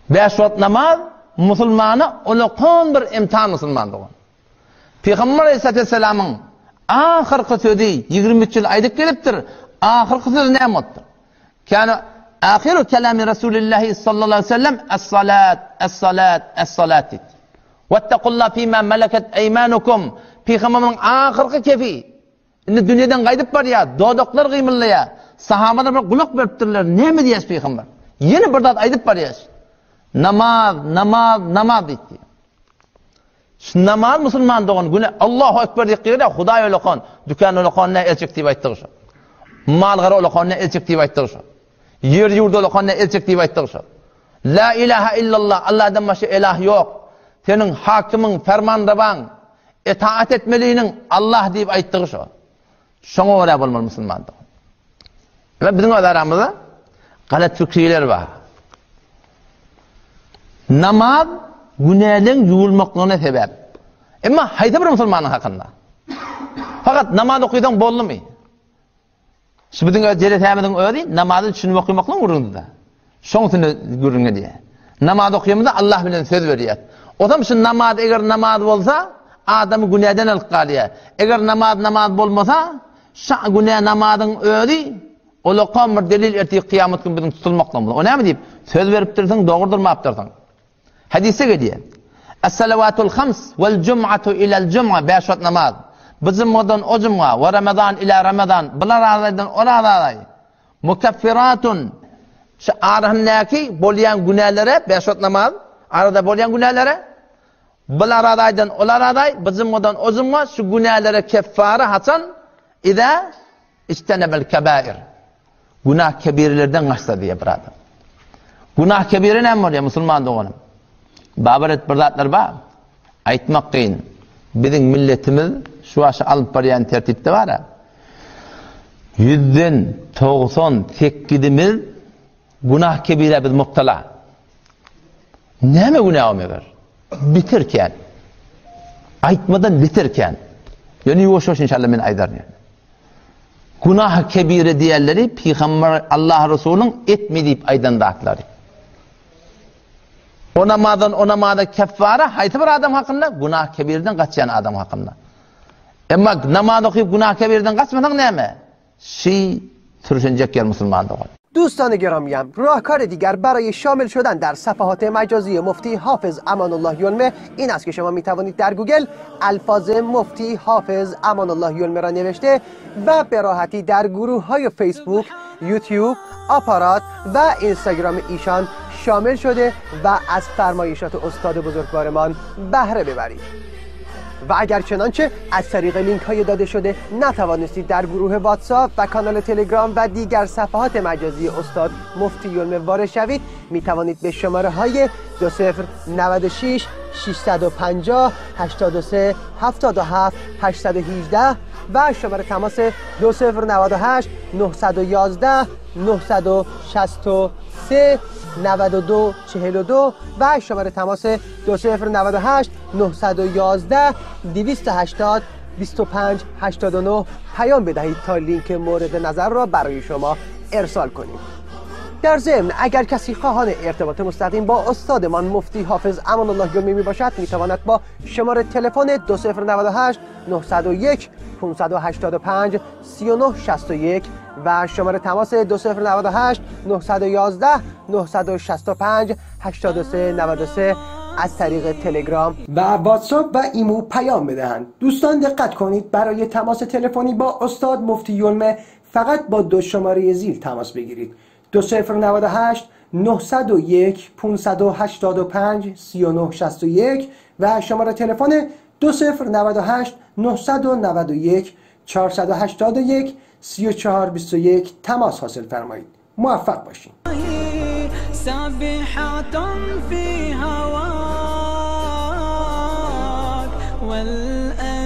Bäş wagt namaz musulmana ulakan bir imtihan musulman dogan. Pygamber Aleyhissalatu vesselamyň ahyrky sözi 23 ýyl aýdyp gelipdir. Ahyrky sözi näme bolupdyr? Kana ahiru kelami Resulillahi sallallahu aleyhi ve sellem es-salat, es-salat, es-salat diýdi. Wettakullah fima malakat eymanukum. Pygamberimiň ahyrky kefi Indi dünýeden gaýdyp barýar, dodaklar gymyldaýar. Sahabalar bir gulak beripdirler, näme diýýär pygamber? Ýene bir zat aýdyp barýar. Namaz, namaz, namaz diýdi. Şu namaz musulman dogan güne Allahu ekber diýip gygyrýar, Hudaý olakan, dükan olakan ne elçek diýip aýtdygy şo. Mal-gara olakan ne elçek diýip aýtdygy şo. Ýer ýurt olakan ne elçek diýip aýtdygy şo. La ilaha illallah, Allahdan başga ilah ýok. Seniň hakymyň, fermanrewaň, Etaat etmeliniň Allah diýip aýtdygy şo. Şoňa görä bolmaly musulman dogan. Ve biziň öz aramyzda galat fikirler bar. Namaz günäleň ýuwulmaklygyna sebäp. Emma haýsy bir musulmanyň hakynda? Fakat namaz okysaň boldumy? Şu biziň öz jeresämiziň özi namazy düşünip okamaklygyň gürrüňinde. Şoň üstünde gürrüň edýär. Namaz okýamyzda Allah bilen söz berýär. Otam şu namaz eger namaz bolsa, adamy günäden alyp galýar. Eger namaz namaz bolmasa, şa günä namazyň özi olakan bir delil ertir kyýamat gün biziň tutulmaklygymyz. O näme diýip, söz beripdirsiň, dogry durmapdyrsyň. Hadysda gelýär. Es-salavatul hams wal jum'atu ilal jum'a bäş wagt namaz. Bu jumgadan o jumga we Ramazan ila Ramazan bu Ramazandan o Ramazan. Mukaffiratun şu arasyndaky bolýan günälere bäş wagt namaz arada bolýan günälere bu Ramazandan o Ramazan bu jumgadan o jumga şu günälere keffara haçan iza Ijtenebel kebair. Günah kebirlerden gaçsa diýýär bir adam. Günah kebire näme bolýar musulman doganym? Babar et bir zatlar bar. Aýtmak kyn. Biziň milletimiz şu başy alyp barýan tertipde bar. Ýüzden 98 sekizimiz günah kebire biz mubtala. Näme günah o meger? Bitir kän. Aýtmadan bitir kän. Ýöne ýuwaş-ýuwaş inşallah men aýdaryn. Günah-y kebire diýenleri Pygamber Allah Resulyň etme diýip aýdan zatlary. O namazdan o namaza keffara haýsy bir adam hakynda? Günah kebirden gaçýan adam hakynda. Emma namaz okyp günah kebirden gaçmasaň näme? Şi sürşenjek ýer musulman dogan. دوستان گرامیم راهکار دیگر برای شامل شدن در صفحات مجازی مفتی حافظ امان الله یلمه این است که شما می توانید در گوگل الفاظ مفتی حافظ امان الله یلمه را نوشته و به راحتی در گروه های فیسبوک، یوتیوب، آپارات و اینستاگرام ایشان شامل شده و از فرمایشات استاد بزرگوارمان بهره ببرید. و اگر چنانچه از طریق لینک های داده شده نتوانستید در گروه واتساپ و کانال تلگرام و دیگر صفحات مجازی استاد مفتی یلمه وارد شوید می توانید به شماره های 2096 650 83 77 818 و شماره تماس 2098 911 963 92 42 و شماره تماس 2098 911 280 25 89 پیام بدهید تا لینک مورد نظر را برای شما ارسال کنیم. در ضمن اگر کسی خواهان ارتباط مستقیم با استادمان مفتی حافظ امان الله یلمی می باشد می تواند با شماره تلفن 2098 901 585 3961 و شماره تماس 2098 911 965 8393 از طریق تلگرام و واتساپ و ایمو پیام بدهند. دوستان دقت کنید برای تماس تلفنی با استاد مفتی یلمه فقط با دو شماره زیر تماس بگیرید: 2098 901 585 3961 و شماره تلفن 2098 991 481 3421 تماس حاصل فرمایید. موفق باشین. سابحة في هواك والأنام.